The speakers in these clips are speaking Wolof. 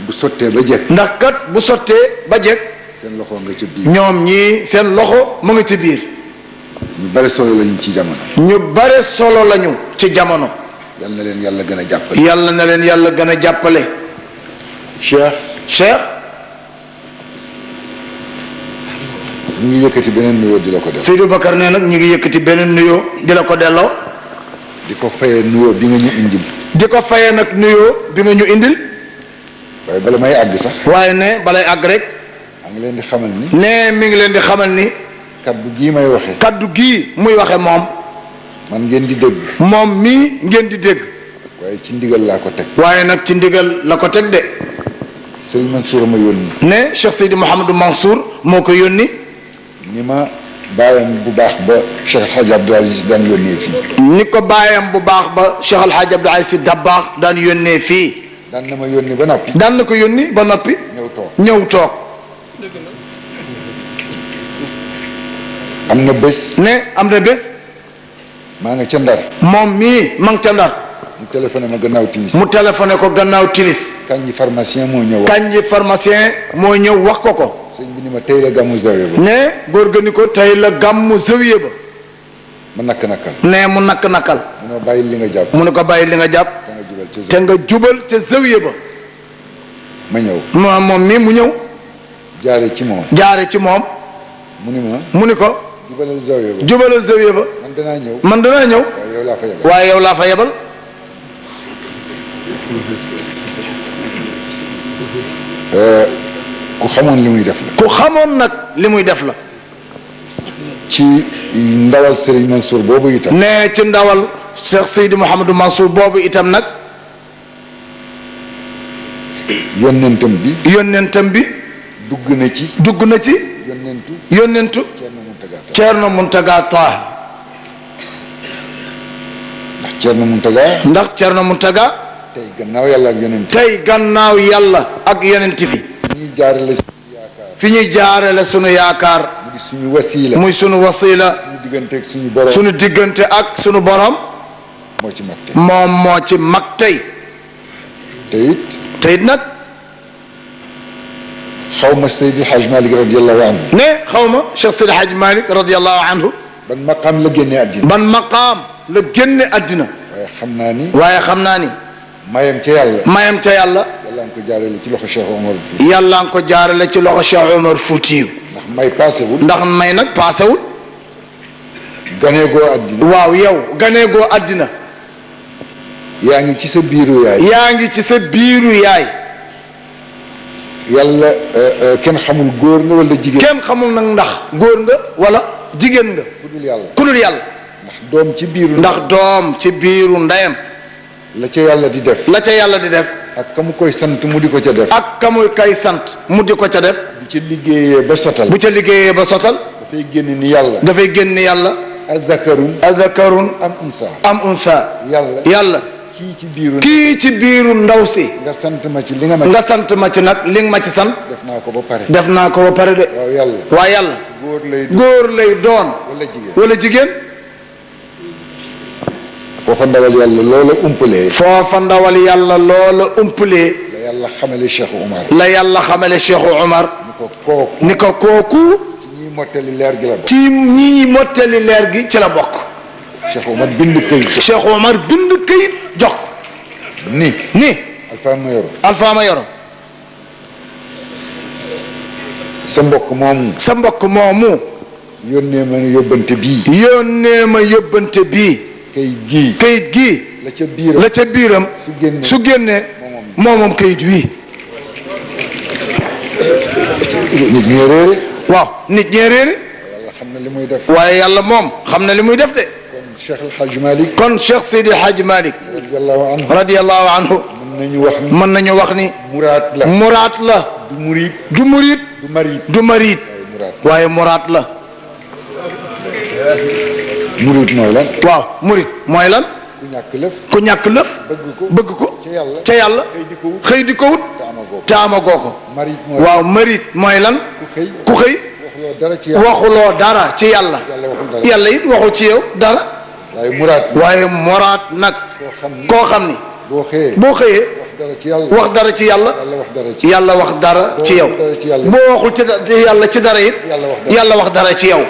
bu sottee ba jekk. ndax kat bu sottee ba jekk. seen loxo nga ca biir. ñoom ñii seen loxo mu ngi ci biir. ñu bare solo lañu ci jamono. ñu bare solo lañu ci jamono. yal na leen yàlla gën a jàppale. yàlla na leen yàlla gën a jàppale. Cheikh. ñu ngi yëkkati beneen nuyoo di la ko delloo. Seydou Bakar nee nag ñu ngi yëkkati beneen nuyoo di la ko delloo. di ko fayee nuyoo bi nga ñu indil. di ko fayee nag nuyoo bi nga ñu indil. waaye bala may àgg sax. waaye ne balay àgg rek. maa ngi leen di xamal ni. ne mi ngi leen di xamal ni. kaddu gii may waxee. kaddu gii muy waxe moom. man ngeen di dégg. moom mii ngeen di dégg. waaye ci ndigal laa ko teg. waaye nag ci ndigal la ko teg de. Serigne Mansour ma yónni. ne Cheikh Seydi Mouhamadou Mansour moo ko yónni. ni ma baayam bu baax ba Cheikh El Hadj Abdou Aziz daan yónnee fii. ni ko baayam bu baax ba Cheikh El Hadj Abdou Aziz Dabakh daan yónnee fii. daan na ma yónni ba noppi. daan na ko yónni ba noppi. ñëw toog. am na bés. ne am na bés. maa nga ca Ndar. moom mii ma nga ca Ndar. mu téléphoné ma gannaaw timis. mu téléphoné ko gannaaw timis. Kanji pharmacien moo ñëw. Kanji pharmacien moo ñëw wax ko ko. sëñ bi ni ma tey la gàmmu zawiya ba. ne góor ga ni ko tey la gàmmu zawiya ba. ma nakk-nakkal. ne mu nakk-nakkal. mu ne bàyyi li nga jàpp. mu ne ko bàyyi li nga jàpp. te nga jubal ca zawiya ba. ma ñëw. moom mii mu ñëw. jaare ci moom. jaare ci moom. mu ni ma. mu ni ko. jubalal zawiya ba. jubalal zawiya ba. man danaa ñëw. man danaa ñëw. waaye yow laa fa yebal. waaye yow laa fa yebal. ku xamoon li muy def la. ku xamoon nag li muy def la. ci ndawal Serigne Mansour boobu itam. ne ci ndawal Cheikh Seydi Mouhamadou Mansour boobu itam nag. yónnentam bi. yónnentam bi. dugg na ci. dugg na ci. yónnentu. Ceerno Muntaga Taha. ndax Ceerno Muntaga. ndax Ceerno Muntaga. tey gannaaw yàlla ak yonent. tey gannaaw yàlla ak yonent bi. fi ñuy jaarale sunu yaakaar. muy suñu wasiila. muy sunu wasiila. suñu diggante ak suñu borom. sunu diggante ak sunu borom. moo ci mag tey. moom moo ci mag tey. te it nag. xaw ma Seydi El Hadj Malick radiyallahu anhu. ne xaw ma Cheikh Seydi El Hadj Malick radiyallahu anhu. ban maqaam la génne àddina. ban maqaam la génne àddina. waaye xam naa ni. waaye xam naa ni. mayam ca yàlla. mayam ca yàlla. yàlla nga ko jaarale ci loxo Cheikh Omar Fouti. yàlla nga ko jaarale ci loxo Cheikh Omar Fouti. ndax may paasewul. ndax may nag paasewul. ganeegoo àddina. waaw yow ganeegoo àddina. yaa ngi ci sa biiru yaay. yaa ngi ci sa biiru yaay. yàlla kenn xamul góor nga wala jigéen. kenn xamul nag ndax góor nga wala jigéen nga. ku dul yàlla. ku dul yàlla. ndax doom ci biiru. ndax doom ci biiru ndeyam. la ca yàlla di def. la ca yàlla di def. ak ka mu koy sant mu di ko ca def. ak ka mu koy sant mu di ko ca def. bu ca liggéeyee ba sotal. bu ca liggéeyee ba sotal. dafay génn ni yàlla. dafay génn yàlla. azakarun am unsa. am unsa. yàlla. kii ci biiru ndaw si. nga sant ma ci li nga ma. nga sant ma ci nag li nga ma ci sant. def naa ko ba pare. def naa ko ba pare de. waaw yàlla. waaye yàlla. góor lay doon. wala jigéen. foofa ndawal yàlla loola umpalee. foofa ndawal yàlla loola umpalee. la yàlla xamale Cheikh Omar. la yàlla xamale Cheikh Omar. ni ko kooku. ci ñiy mottali leer gi la bokk. ci ñiy mottali leer gi ci la bokk. Cheikh Omar bind këyit. Cheikh Omar bind këyit jox. ni. Alpha Mayoro. Alpha Mayoro. sa mbokk moomu. sa mbokk moomu. yónnee ma yóbbante bii. yónnee ma yóbbante bii. kayit gii. la ca biiram. su génnee moomam kayit wii. nit ñee réere. waaw nit ñee réere. yàlla xam na li muy def. waaye yàlla moom xam na li muy def de. kon Cheikh El Hadj Malick. kon Cheikh Seydi El Hadj Malick. radiyallahu anhu. mën nañu wax ni. muraat la. du murit. du murit. du marit. waaye muraat la. murit mooy lan. waaw murit mooy lan. ku ñàkk lëf. bëgg ko. ca yàlla. xëy di ko wut. te amagoo ko. waaw marit mooy lan. ku xëy. waxuloo dara ci yàlla. yàlla it waxul ci yow dara. waaye muraat nag. koo xam ni. boo xëyee. wax dara ci yàlla yàlla wax dara ci yow boo waxul ci yàlla ci dara it yàlla wax dara ci yow.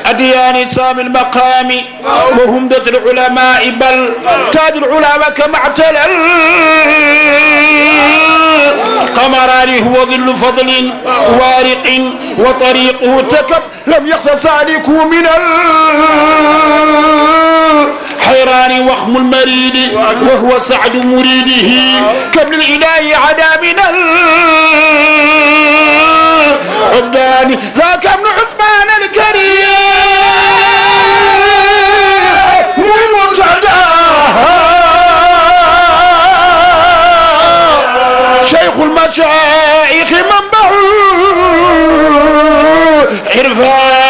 أديان سام المقام وهم ذات العلماء بل تاج العلماء كما اعتلى قمران هو ظل فضل وارق وطريقه تكب لم يخص سالك من الحيران وخم المريد وهو سعد مريده كابن الإله عدا من العبدان ذاك ابن عثمان الكريم والمنتدى شيخ المشايخ منبع عرفان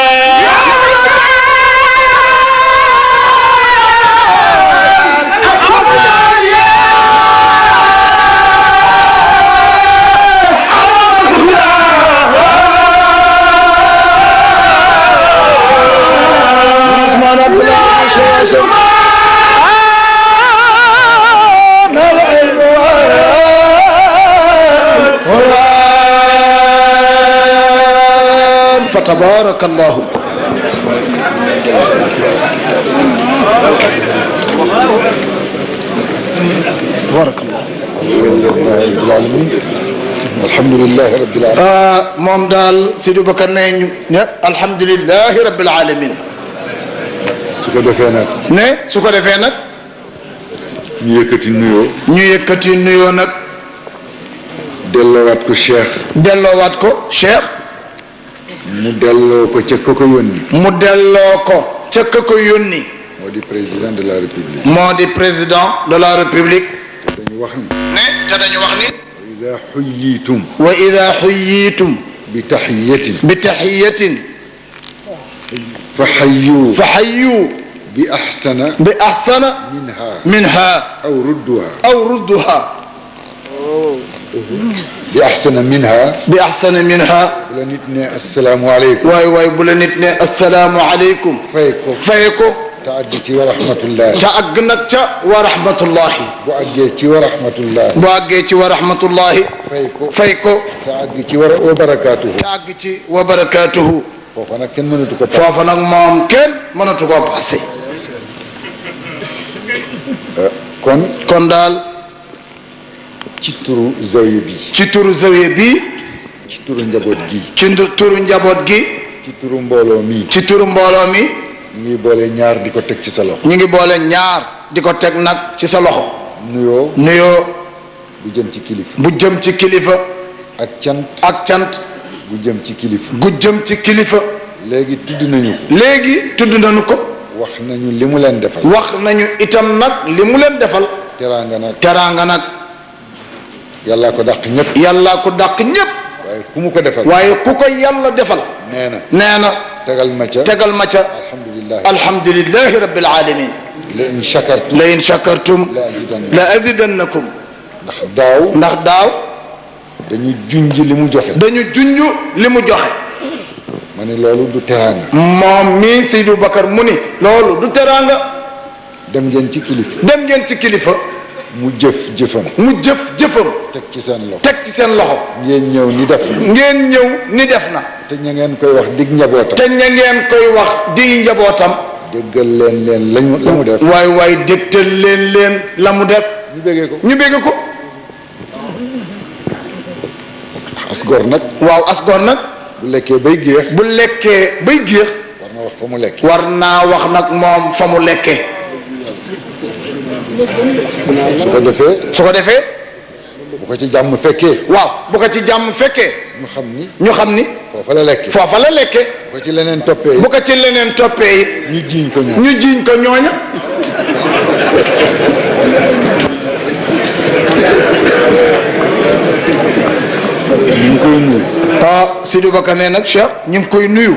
فتبارك الله. تبارك الله. الحمد لله رب العالمين. moom daal Sidi Bakar ne alhamdulilah rabbil alamin. su ko defee nag. ne su ko defee nag. ñu yëkkati nuyoo. ñu yëkkati nuyoo nag. delloowaat ko Cheikh. delloowaat ko Cheikh. mu delloo ko ca ka ko yónni. mu delloo ko ca ka ko yónni. moo di président de la république. moo di président de la république. te dañu wax ni. ne te dañu wax ni. wa ida xuyyitum. wa ida xuyyitum. bi taxiyatin. bi taxiyatin. fa xayyu. fa xayyu. bi axsana. bi axsana. minha. minha. aw rudduha. aw rudduha. bi axsana minha. bi axsana minha. bu la nit ne asalaamualeykum. waay waay bu la nit ne asalaamualeykum. fay ko. fay ko. te àgg ci wa rahmatullahi. ca àgg nag ca wa rahmatullahi. bu àggee ci wa rahmatullahi. bu àggee ci wa rahmatullahi. fay ko. fay ko. te àgg ci wa barakaatuhu. ca àgg ci wa barakaatuhu. foofa nag kenn mënatu ko. foofa nag moom kenn mënatu koo passé. kon daal. ci turu zawiya bi. ci turu zawiya bi. ci turu njaboot gi. ci turu njaboot gi. ci turu mbooloo mi. ci turu mbooloo mi. ñu ngi boole ñaar di ko teg ci sa loxo. ñu ngi boole ñaar di ko teg nag ci sa loxo. nuyoo. nuyoo. bu jëm ci kilifa. bu jëm ci kilifa. ak cant. ak cant. bu jëm ci kilifa. gu jëm ci kilifa. léegi tudd nañu ko. léegi tudd nañu ko. wax nañu li mu leen defal. wax nañu itam nag li mu leen defal. teraanga nag. teraanga nag. yàllaa ko dàq ñëpp. yàllaa ko dàq ñëpp. waaye ku mu ko defal. waaye ku ko yàlla defal. nee na. nee na. tegal ma ca. tegal ma ca. alhamdulilah. alhamdulilahi rabbil alamin. la in shakartum. la in shakartum. la azidannakum. ndax daaw. dañu junj li mu joxe. dañu junj li mu joxe. ma ne loolu du teraanga. moom mii Seydou Bakar mu ni. loolu du teraanga. dem ngeen ci kilifa. dem ngeen ci kilifa. mu jëf jëfam. mu jëf jëfam. teg ci seen loxo. teg ci seen loxo. ngeen ñëw ni def na. ngeen ñëw ni def na. te ña ngeen koy wax dig njabootam. te ña ngeen koy wax di njabootam. déggal leen la mu def. waay dégtal leen la mu def. ñu bégge ko. asgor nag. waaw asgor nag. bu lekkee bay géex. war na wax fa mu lekke. war naa wax nag moom fa mu lekke. su ko defee. bu ko ci jàmm fekkee. waaw bu ko ci jàmm fekkee. ñu xam ni. foofa la lekke. bu ko ci leneen toppee. ñu jiiñ ko ñooña. ñu ngi koy nuyu. Sidou Bakar nee nag Cheikh ñu ngi koy nuyu.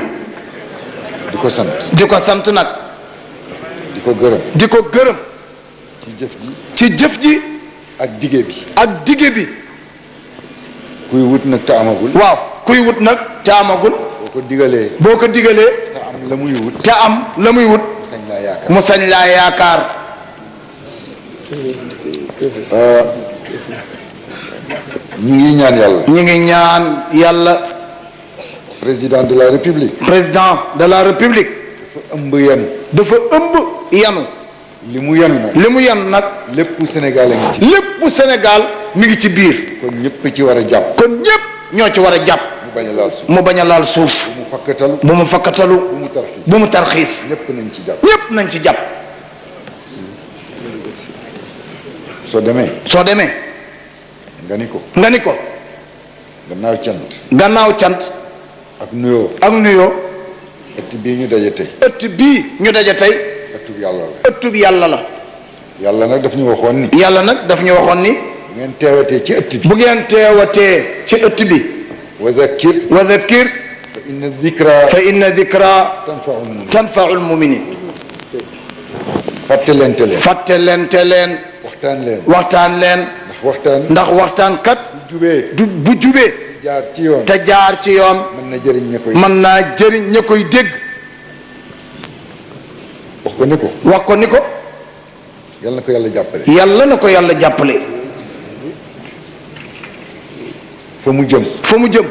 di ko sant nag. di ko gërëm. ci jëf ji. ak dige bi. kuy wut nag te amagul. waaw kuy wut nag te amagul. boo ko digalee. te am la muy wut. mu sañ laa yaakaar. ñu ngi ñaan yàlla. président de la république. dafa ëmb yanu. li mu yanu nag. lépp Sénégal mi ngi ci biir. kon ñëpp ci war a jàpp. ñoo ci war a jàpp. mu bañ a laal suuf. bu mu fakkatalu. bu mu tarxiis. ñëpp nañ ci jàpp. soo demee. nga ni ko. gannaaw cant. ak nuyoo. ëtt bii ñu daje tey. ëttub yàlla la. yàlla nag daf ñu waxoon ni. bu ngeen teewatee ci ëtt bi. wa zakkir. fa inna dhikra. tanfa'ul mu'minin. fàttelente leen. waxtaan leen. ndax waxtaan kat. bu jubee. te jaar ci yoon. mën naa jëriñ ña koy dégg. wax ko ni ko. yàlla na ko yàlla jàppale. fa mu jëm.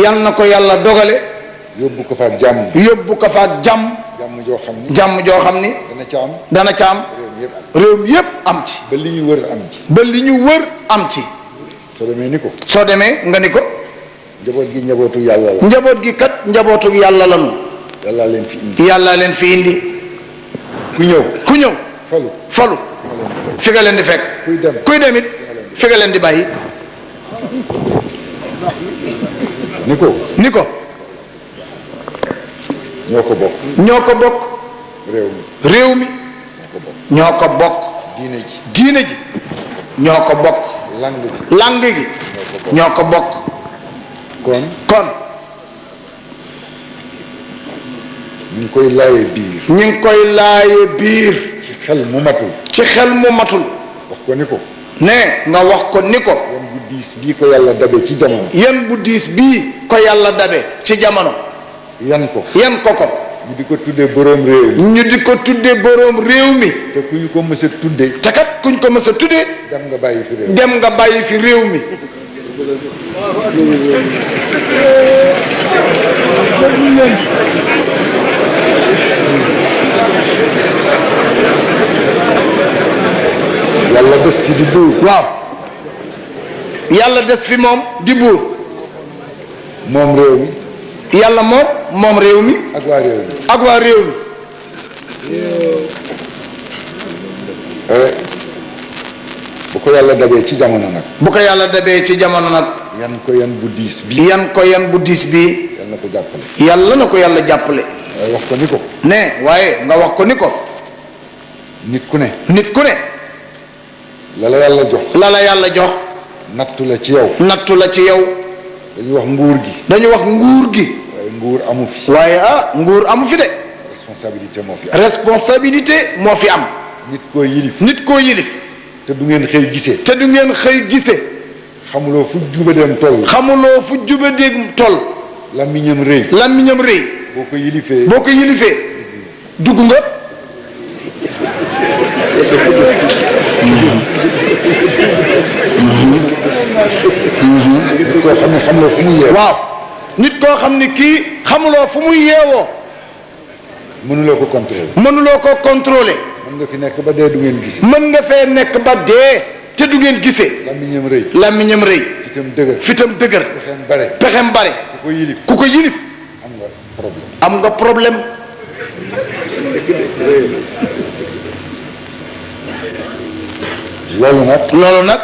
yàlla na ko yàlla dogale. yóbbu ko fa ak jàmm. jàmm joo xam ni. dana ca am. réew mi yépp am ci. ba li ñu wër am ci. soo demee nga ni ko. njaboot gi njabootu yàlla la. njaboot gi kat njabootu yàlla lanu. yàlla leen fi indi. ku ñëw. falu. fi nga leen di fekk. kuy dem it fi nga leen di bàyyi. ni ko. ñoo ko bokk. réew mi. ñoo ko bokk. diine ji. ñoo ko bokk. lang gi. ñoo ko bokk. kon. ñu ngi koy laaye biir. ci xel mu matul. wax ko ni ko. nga wax ko ni ko. yan bu diis bii ko yàlla dabe ci jamono. yan ko. ñu di ko tuddee boroom réew mi. te kuñ ko mës a tuddee. te kat kuñ ko mës a tuddee. dem nga bàyyi fi réew mi. yàlla des fi di buur. waaw. yàlla des fi moom di buur. moom réew mi. yàlla moom réew mi. ak waa réew mi. bu ko yàlla dabee ci jamono nag. yan ko yan bu diis bii. yàlla na ko yàlla jàppale. waaye wax ko ni ko. waaye nga wax ko ni ko. nit ku ne. la la yàlla jox. nattu la ci yow. dañu wax nguur gi. waaye nguur amu fi de. responsabilité moo fi am. nit koo yilif. te du ngeen xëy gisee. xamuloo fu jubadeem toll. làmmiñam rëy. boo ko yilifee. dugg nga. nit koo xam ne kii xamuloo fu muy yeewoo. mënuloo ko contrôler. mënuloo ko contrôler. mën nga fi nekk ba dee du ngeen gisee. mën nga fee nekk ba dee te du ngeen gisee. làmmiñam rëy. làmmiñam rëy. fitam dëgër. fitam dëgër. pexem bare. pexem bare. ku ko yilif. ku ko yilif. am nga problème. am nga problème. loolu nag.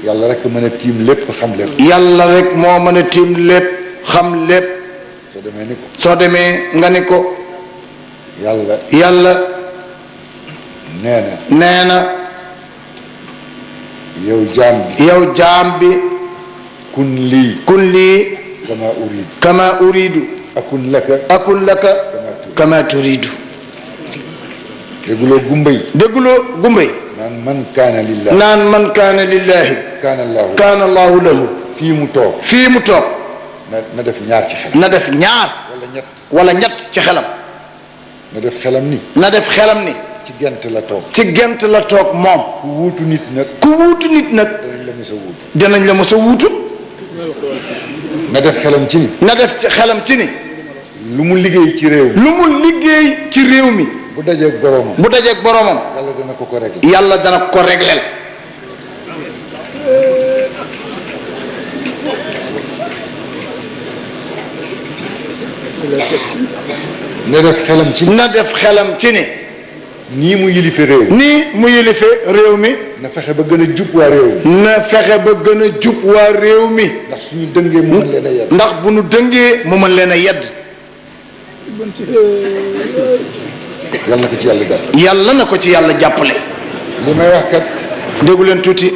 yàlla rek mën a tiim lépp xam lépp. yàlla rek moo mën a tiim lépp xam lépp. soo demee ni ko. soo demee nga ni ko. yàlla. nee na. yow jaam bi. yow jaam bi. kun lii. kama uridu. akun laka. kama turidu. dégguloo gumbay. naan man kaana lillahi. kaana allahu lahu. fii mu toog. na def ñaar ci xelam. na def ñaar. wala ñett ci xelam. na def xelam ni. ci gent la toog. moom. ku wuutu nit nag. danañ la mos a wuutu. na def xelam ci ni. lu mu liggéey ci réew mi. bu dajeeg boromam. yàlla dana ko régleel. na def xelam ci ni. nii mu yilife réew mi. na fexe ba gën a jub waa réew mi. ndax suñu dëngee mu mën leen a yedd. ndax bu nu dëngee mu mën leen a yedd. yàlla na ko ci yàlla jàppale. li may wax kat. déggu leen tuuti.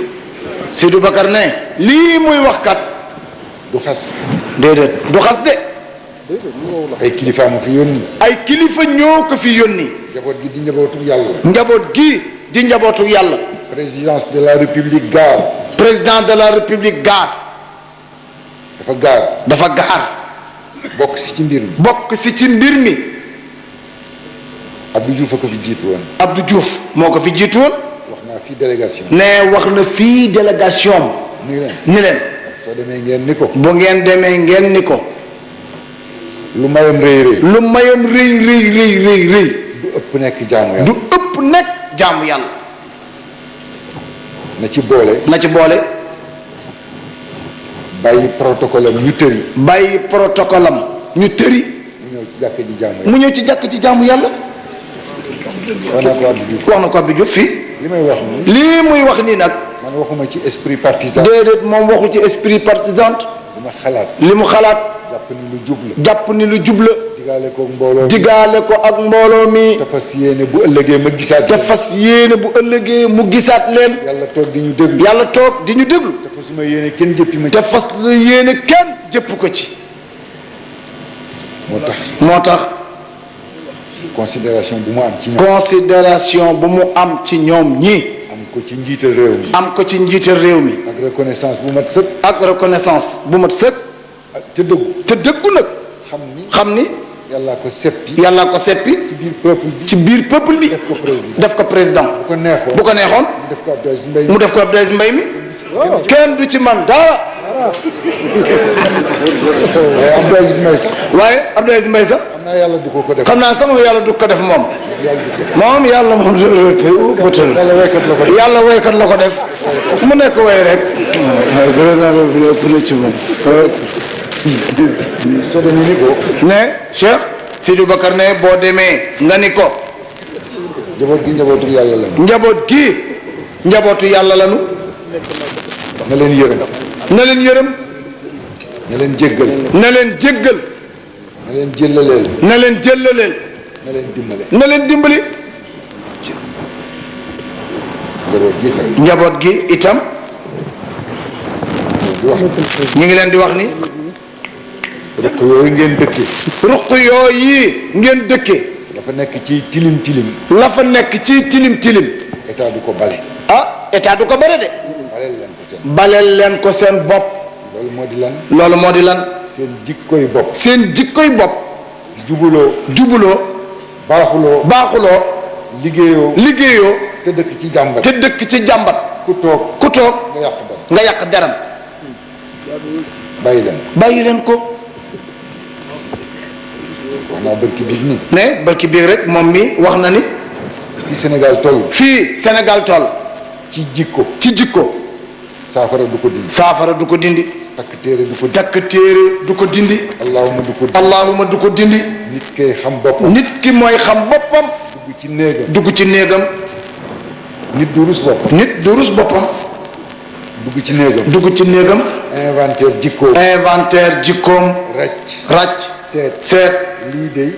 Seydou Bakar ne. lii muy wax kat. du xas. déedéet du xas de. ay kilifa ma fi yónni. ay kilifa ñoo ko fi yónni. njaboot gi di njabootu yàlla. njaboot gi di njabootu yàlla. présidence de la république gaar. président de la république gaar. dafa gaar. bokk si ci mbir mi. Abdou Diouf a ko fi jiitu woon. Abdou Diouf moo ko fi jiitu woon. wax naa fii délégation. ne wax na fii délégation. ni leen. soo demee ngeen ni ko. bu ngeen demee ngeen ni ko. lu mayam rëy. du ëpp nekk jaamu yàlla. na ci boole. bàyyi protocole am ñu tëri. mu ñëw ci jàkk ji jaamu yàlla. wax na ko Abdou Diouf fii. lii muy wax nii nag. man waxuma ci esprit partisan. déedéet moom waxu ci esprit partisan. li mu xalaat. jàpp ni lu jub la. digaale ko ak mbooloo mi. te fas yéene bu ëllëgee mu gisaat leen. yàlla toog di ñu déglu. te fas la yéene kenn jëpp ko ci. moo tax. considération bu mu am ci ñoom. ñii. am ko ci njiital réew mi. ak reconnaissance bu mat sëkk. te dëggu nag. xam ni. yàllaa ko seppi. ci biir peuple bi. def ko président. bu ko neexoon. mu def ko Abdou Aziz Mbaye mi. kenn du ci man dara. waaye Abdou Aziz Mbaye sax. xam naa sama yàlla du ko def moom. yàlla moom yàlla waykat la ko def. mu nekk way rek. soo demee ni ko. ne Cheikh Sidou Bakar ne boo demee nga ni ko. njabootu yàlla lañu. njabootu yàlla lañu. na leen yërëm. na leen jéggal. na leen jëllaleel. na leen dimbali. njaboot gi itam. ñu ngi leen di wax ni. ruq yooyu ngeen dëkkee. dafa nekk ci tilim tilim. état du ko bale. état du ko bare de. baleel leen ko seen bopp. loolu moo di lan. seen jikkoy bopp. jubuloo. baaxuloo. liggéeyoo. te dëkk ci jàmbat. ku toog nga yàq deram. bàyyi leen ko. wax naa barki biig nii. ne barki biig rek moom mi wax na ni. fii Sénégal toll. fii Sénégal toll. ci jikko. ci jikko. saafara du ko dindi. saafara du ko dindi. takk téere du ko dindi. takk téere du ko dindi. allahuma du ko dindi. allahuma du ko dindi. nit kay xam boppam. nit ki mooy xam boppam. dugg ci néegam. dugg ci néegam. nit du rus boppam. nit du rus boppam. dugg ci néegam. dugg ci néegam. inventaire jikkoom. inventaire jikkoom. ràcc. seet.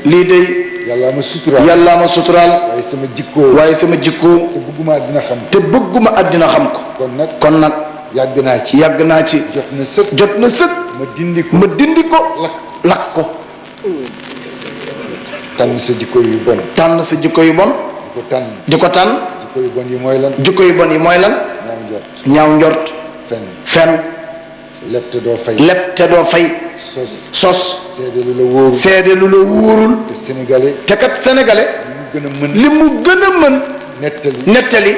lii dey. yàllaa ma suturaal. yàllaa ma suturaal. waaye sama jikkoo. waaye sama jikkoo. te bëgguma àddina xam. te bëgguma àddina xam ko. kon nag. yàgg naa ci. yàgg naa ci. jot na sëkk. ma dindi ko. lakk ko. tànn sa jikko yu bon. tànn sa jikko yu bon. di ko tànn. jikko yu bon yi mooy lan. jikko yu bon yi mooy lan. ñaaw njort. fen. leb te doo fay. leb te doo fay. sos. seede lu la wóorul. te sénégalais. te kat sénégalais. li mu gën a mën. nettali.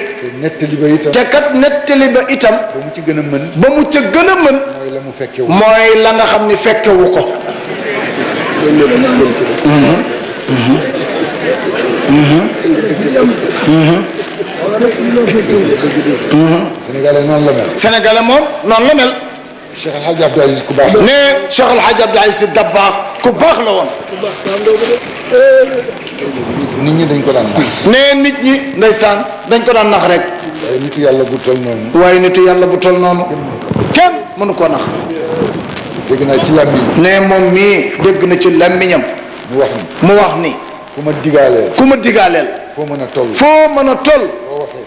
te kat nettali ba itam. ba mu ci gën a mën. ba mu ca gën a mën. mooy la mu fekkewu. mooy la nga xam ni fekkewu ko. sénégalais noonu la mel. sénégalais moom noonu la mel. Cheikh El Hadj Abdou Aziz ku baax la. ne Cheikh El Hadj Abdou Aziz Dabakh ku baax la woon. nit ñi dañ ko daan nax. ne nit ñi ndeysaan dañ ko daan nax rek. waaye nitu yàlla bu tol noonu. waaye nitu yàlla bu tol noonu. kenn mënu koo nax. dégg naa ci làmmiñ. ne moom mii dégg na ci làmmiñam. mu wax ni. ku ma digaaleel. foo mën a toll.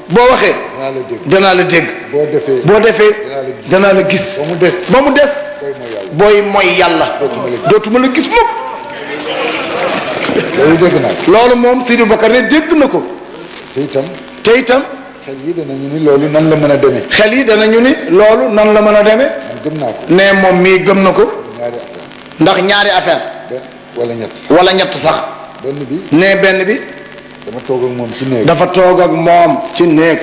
boo waxee. danaa la dégg. boo defee. danaa la gis. ba mu des. booy mooy yàlla. dootuma la gis mukk. loolu dégg naa. loolu moom Sidi Bakar ne dégg na ko. te itam. xel yi danañu ni loolu nan la mën a demee. xel yi danañu ni loolu nan la mën a demee. gëm naa ko. ne moom mii gëm na ko. ndax ñaari affaire. wala ñett sax. benn bi. ne benn bi. dama toog ak moom ci néeg. dafa toog ak moom ci néeg.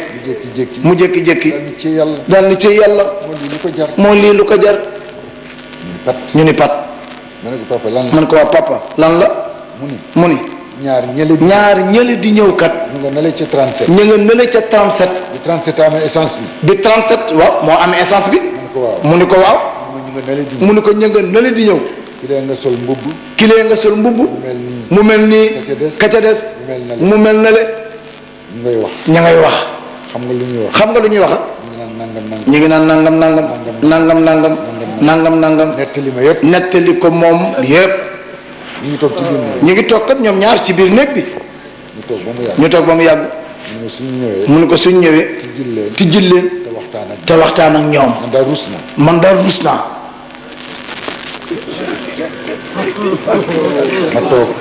mu jékki-jékki. dal ni ci yàlla. moo lii lu ko jar. ñu ni pat. ma ne ko papa lan la. man ko waa papa lan la. mu ni. ñaar ñële di ñëw kat. ñu nga nële ca 37. ñu nga nële ca 37. bi 37 amee essence bi. bi 37 waaw moo amee essence bi. mu ni ko waaw. mu ni ko ñu nga nële di ñëw. kilee nga sol mbubb. mu mel nii. ka ca des. mu mel na le. ña ngay wax. xam nga lu ñuy wax. ñu ngi naan nangam. nettali ko moom yépp. ñu ngi toog kat ñoom ñaar ci biir néeg bi. ñu toog ba mu yàgg. mu ne ko suñ ñëwee. tijjil leen. te waxtaan ak ñoom. man daal rus naa.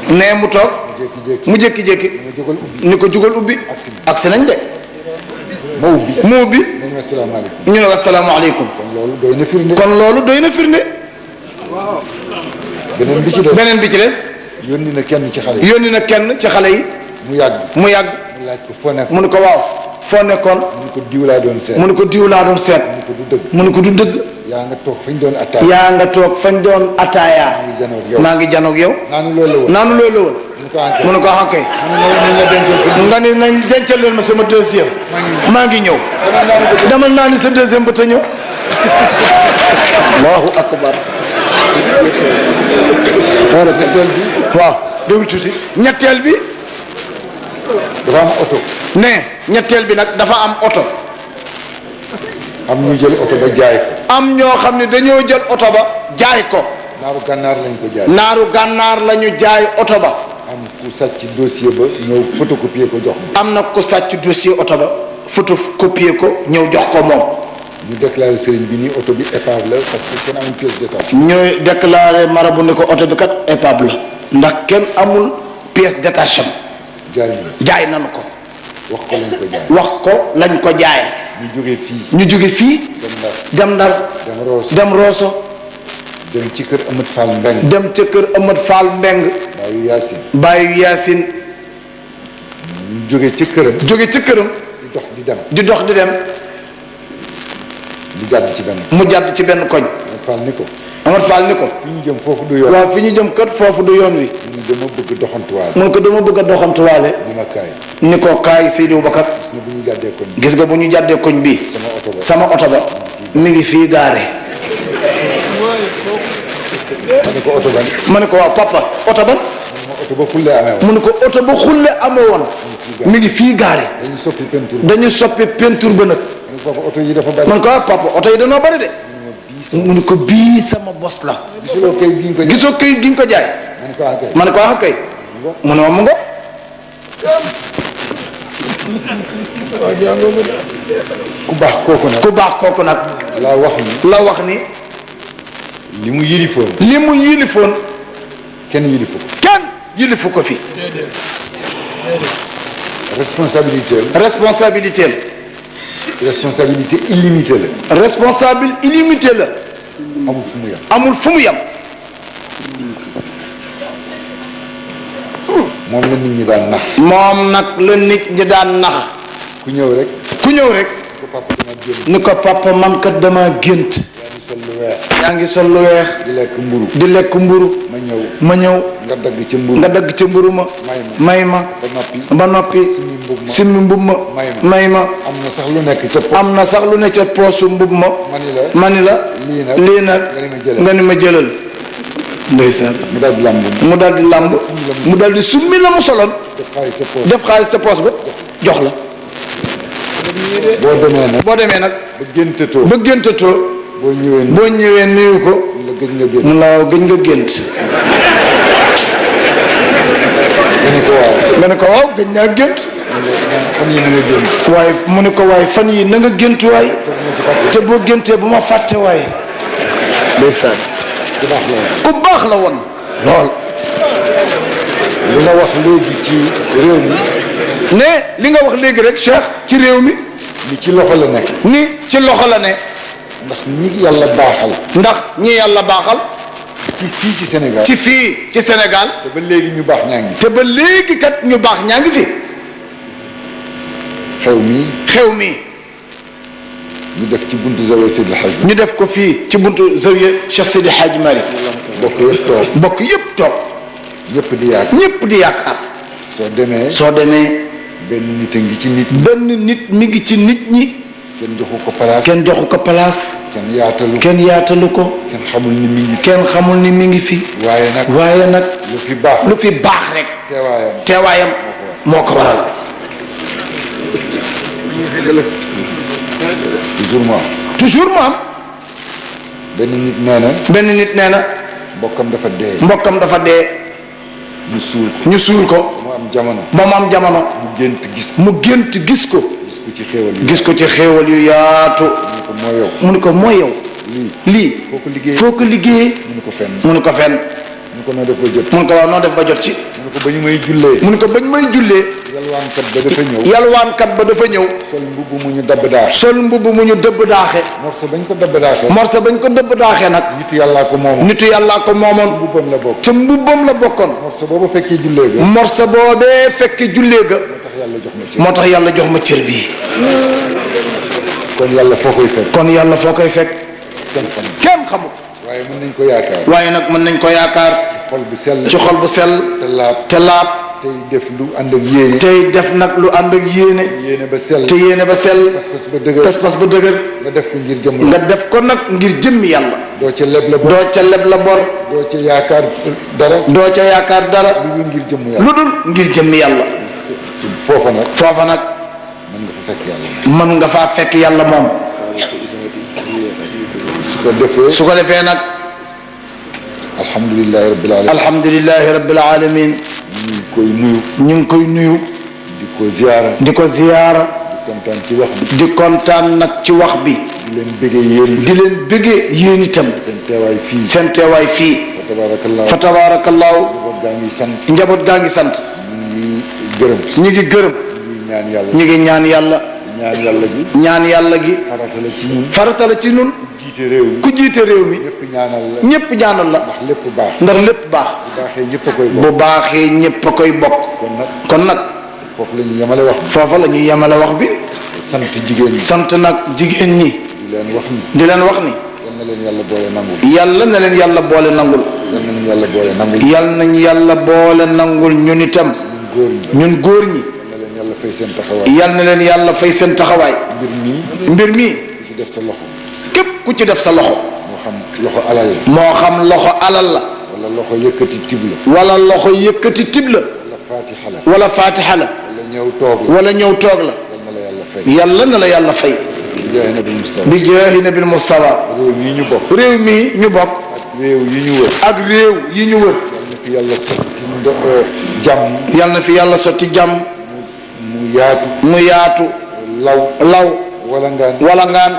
nee mu toog. mu jékki-jékki. ni ko jugal ubbi. agsi nañ de. mu ubbi. ñu ne asalaamaaleykum. kon loolu doy na firnde. beneen bi ci des. yónni na kenn ci xale yi. mu yàgg. mu ne ko waaw foo nekkoon. mu ne ko diw laa doon seet. mu ne ko du dëgg. yaa nga toog fañ doon ataaya. maa ngi janoog yow. naanu loolu la woon. mu ne ko kay. nga ni nañ dencal leen ma sama deuxième. maa ngi ñëw. demal naa ni sa deuxième ba te ñëw. allahu akbar. ñetteel bi. waaw déglu tuuti. ñetteel bi. dafa am oto. ne ñetteel bi nag dafa am oto. am ñu jël oto ba jaay ko. am ñoo xam ne dañoo jël oto ba jaay ko. naaru gànnaar lañ ko jaay. naaru gànnaar la ñu jaay oto ba. am ku sàcc dossier ba ñëw photocopier ko jox. am na ku sàcc dossier oto ba photocopier ko ñëw jox ko moom. ñu déclaré sëriñ bi ni oto bi épave la parce que kenn amul pièce détachée. ñooy déclaré marabu ni ko oto bi kat épave la ndax kenn amul pièce détachée. jaay nañu ko. wax ko lañ ko jaay. ñu jóge fii. dem Ndar. dem Rosso. dem ci kër Amadou Fall Mbeng. dem ca kër Amadou Fall Mbeng. Baayu Yaasin. ñu jóge ca këram. di dox di dem. mu jàdd ci benn koñ. Fall ni ko. Amar Fall ni ko. fi ñu jëm foofu du yoon. waaw fi ñu jëm kat foofu du yoon wi. mu dama bëgg doxantuwaale. mun ko dama bëgg a doxantuwaale. ni ma kaay. ni ko kaay Seydou Bakar. bu ñu jàddee koñ bi. gis nga bu ñu jàddee koñ bii. sama oto ba mi ngi fii gaare. ma ne ko oto ban. ma ne ko waaw papa oto ban. oto ba xulle amee woon. mu ne ko oto ba xulle amee woon. mi ngi fii gaare. dañu soppi peinture. dañu soppi peinture ba nag. papa oto yi dafa bari. man ko waaw papa oto yi dañoo bari de. mu ne ko bii sama bos la. gisuloo kayit gi nga ko jaay. gisoo kayit gi nga ko jaay. ma ne ko ah kay. mu ne ma mu ngo. ku baax kooku nag. ku baax kooku nag. la wax ni. li mu yilifoon. li mu yilifoon. kenn yilifu ko. kenn yilifu ko fi. responsabilité illimitée la. responsable illimité la. amul fu mu yem. amul fu mu yem. moom la nit ñi daan nax. moom nag la nit ñi daan nax. ku ñëw rek. ni ko papa man kat dama gént. yaa ngi sol lu weex. di lekk mburu. ma ñëw. nga dagg ca mburu ma. may ma. ba noppi. simmi mbub ma. may ma. am na sax lu ne ca poosu mbub ma. mani la. lii nag. nga ni ma jëlal. ndeysaan. mu daal di làmb. mu daal di summi la mu soloon. def xaalis ca poos ba jox la. boo demee nag. ba géntatoo. boo ñëwee nuyu ko. mun la waaw gëj nga gént. nga ne ko waaw gëj naa gént. waaye mu ne ko waaye fan yi na nga gént waay. te boo géntee bu ma fàtte waay. ndeysaan. ku baax la woon. lool. li nga wax léegi ci réew mi. ne li nga wax léegi rek Cheikh ci réew mi. ni ci loxo la nekk. ni ci loxo la ne. ndax ñi yàlla baaxal. ndax ñi yàlla baaxal. ci fii ci Sénégal. ci fii ci Sénégal. te ba léegi ñu baax ñaa ngi. te ba léegi kat ñu baax ñaa ngi fi. xew mi. ñu def ci buntu Zawiya Seydi El Hadji. ñu def ko fii ci buntu Zawiya Cheikh Seydi El Hadji Malick. bokk yëpp toog. ñëpp di yaakaar. ñëpp di yaakaar. soo demee. benn nit a ngi ci nit. benn nit mi ngi ci nit ñi. kenn joxu ko place. kenn yaatalu ko. kenn xamul ni mi ngi fi. waaye nag. lu fi baax rek. teewaayam moo ko waral. toujours mu am. benn nit nee na. mbokkam dafa dee. ñu suul ko. ba mu am jamono. mu gént gis ko. gis ko ci xéewal yu yaatu. mu ne ko mooy yow. lii foo ko liggéeyee. mu ne ko fenn. mu ne ko noo def ba jot. mu ne ko waaw noo def ba jot ci. mu ne ko ba ñu may jullee. mu ne ko ba ñu may jullee. yalwaankat ba dafa ñëw. sol mbubb mu ñu dëbb daaxe. morso bañ ko dëbb daaxe nag. nitu yàllaa ko moomoon. ca mbubbam la bokkoon. morso boobee fekkee jullee ga. moo tax yàlla jox ma cër bii. kon yàlla foo koy fekk. kenn xamul. waaye nag mën nañ ko yaakaar. ci xol bu sell. te laab. tey def lu ànd ak yéene. tey def nag lu ànd ak yéene. te yéene ba sell. pas-pas ba dëgër. nga def ko ngir jëmm. nga def ko nag ngir jëmmi yàlla. doo ca leb la bor. doo ca yaakaar dara. lu dul ngir jëmmi yàlla. foofa nag. mën nga faa fekk yàlla moom. su ko defee nag. alhamdulillahi rabbil alamin. ñu ngi koy nuyu. di ko ziyaara. di kontaan nag ci wax bi. di leen bëggee yéen itam. seen teewaay fii. fa tabaarakallaahu. njaboot gaa ngi sant. ñu ngi gërëm. ñu ngi ñaan yàlla. ñaan yàlla gi. farata la ci ñun. ku jiite réew mi. ñëpp ñaanal la. ndax lépp baax. bu baaxee ñëpp a koy bokk. kon nag. foofu la ñuy yemale wax bi. sant nag jigéen ñi. di leen wax ni. yàlla na leen yàlla boole nangul. yàlla nañu yàlla boole nangul ñun itam. ñun góor ñi. yàlla na leen yàlla fay seen taxawaay. mbir mi képp ku ci def sa loxo. moo xam loxo alal la. wala loxo yëkkati tib la. wala loxo yëkkati tib la. wala faatixa la. wala ñëw toog la. yàlla na la yàlla fay. bi jaahi nabil Mustafa. réew mi ñu bokk. ak réew yi ñu wër. yàlla na fi yàlla sotti jàmm. mu yaatu. law. wala ngaan.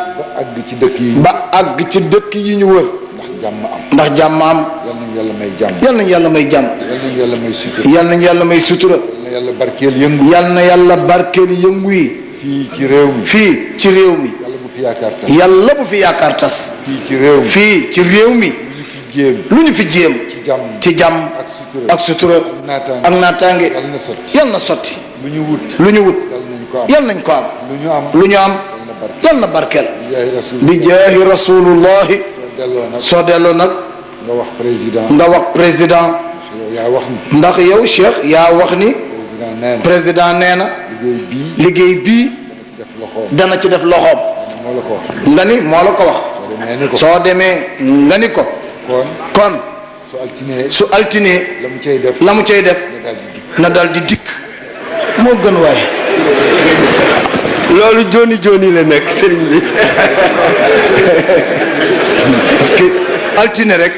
ba àgg ci dëkk yi ñu wër. ndax jàmm am. yal nañu yàlla may jàmm. yal nañu yàlla may sutura. yal na yàlla barkeel yëngu yi. fii ci réew mi. yàlla bu fi yaakaar tas. fii ci réew mi. lu ñu fi jéem. ci jàmm ak sutura ak naataange. yal na sotti. lu ñu wut. yal nañ ko am. lu ñu am. yal na barkeel. bi jaahi rasulullahi. soo delloo nag. nga wax président. ndax yow Cheikh yaa wax ni. président nee na. liggéey bii. dana ci def loxoom. nga ni moo la ko wax. soo demee nga ni ko. kon. su altinee. la mu cay def. na dal di dikk. moo gën waaye. loolu joni la nekk sëriñ bi. parce que altine rek.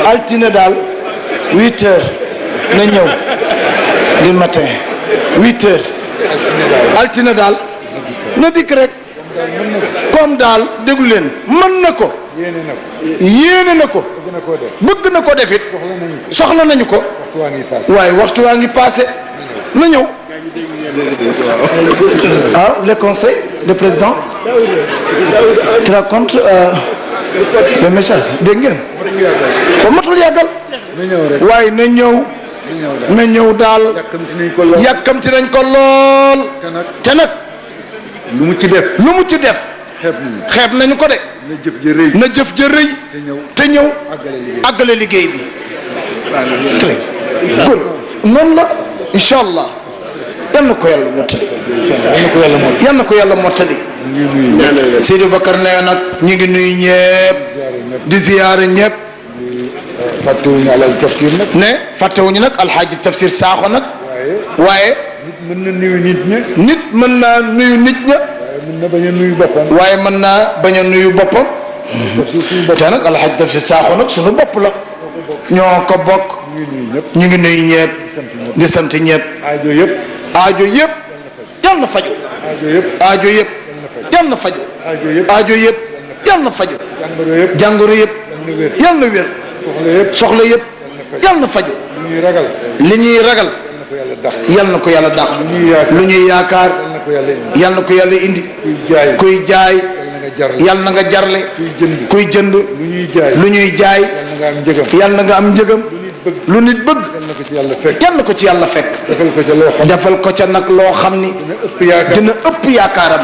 altine daal 8 heures na ñëw du matin 8 heures. altine daal na dikk rek. comme daal déglu leen mën na ko. yéene na ko. bëgg na ko def it. soxla nañu ko. waaye waxtu waa ngi passé na ñëw. ah le conseil de président tu racontes le message dégg ngeen ba matul yàggal waaye na ñëw daal yàkkamti nañ ko lool te nag lu mu ci def xeeb nañu ko de na jëf ja rëy te ñëw àggale liggéey bi góor noonu la incha allah yal na ko yàlla mottali. yal na ko yàlla mottali. Seydou Bakar nee nag ñu ngi nuyu ñëpp. di ziyaare ñëpp. fàttewuñu alaaji tafsir nag. ne fàttewuñu nag alxaaji tafsir saaxo nag. waaye. nit mën na nuyu nit ña. nit mën naa nuyu nit ña. waaye mën na bañ a nuyu boppam. waaye mën naa bañ a nuyu boppam. te nag alxaaji tafsir saaxo nag sunu bopp la. ñoo ko bokk. ñu ngi nuyu ñëpp. di sant ñëpp. aajo yëpp yal na faju. aajo yëpp yal na faju. aajo yëpp yal na faju. jàngoro yëpp yal na wér. soxla yëpp yal na faju. li ñuy ragal yal na ko yàlla dàq. lu ñuy yaakaar yal na ko yàlla indi. kuy jaay yal na nga jarle. kuy jënd lu ñuy jaay yal na nga am njëgam. lu nit bëgg yal na ko ci yàlla fekk. defal ko ca nag loo xam ni dina ëpp yaakaaram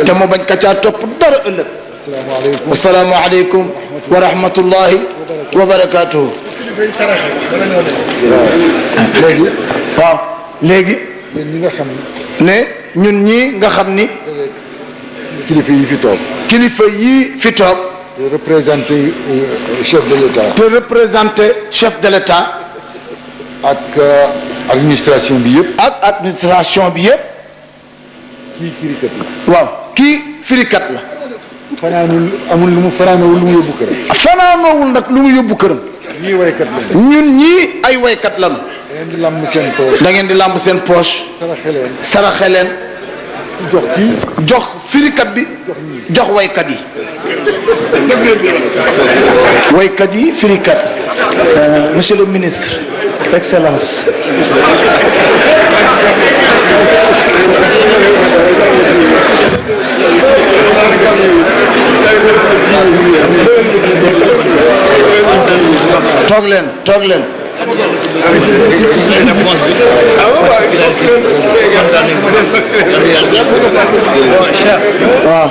te mu bañ ka caa topp dara ëllëg. assalaamu aleykum wa rahmatullahi wa barakaatuhu. léegi ne ñun ñii nga xam ni kilifa yi fi toog te représenté chef de l'État ak administration bi yëpp. kii firikat la. amul lu mu fanaanoowul lu mu yóbbu këram. fanaanoowul nag lu mu yóbbu këram. ñun ñii ay waykat lañu. da ngeen di làmb seen poche. saraxe leen. jox firikat bi. jox waykat yi. waykat yi firikat. monsieur le ministre excellence. toog leen. waaw.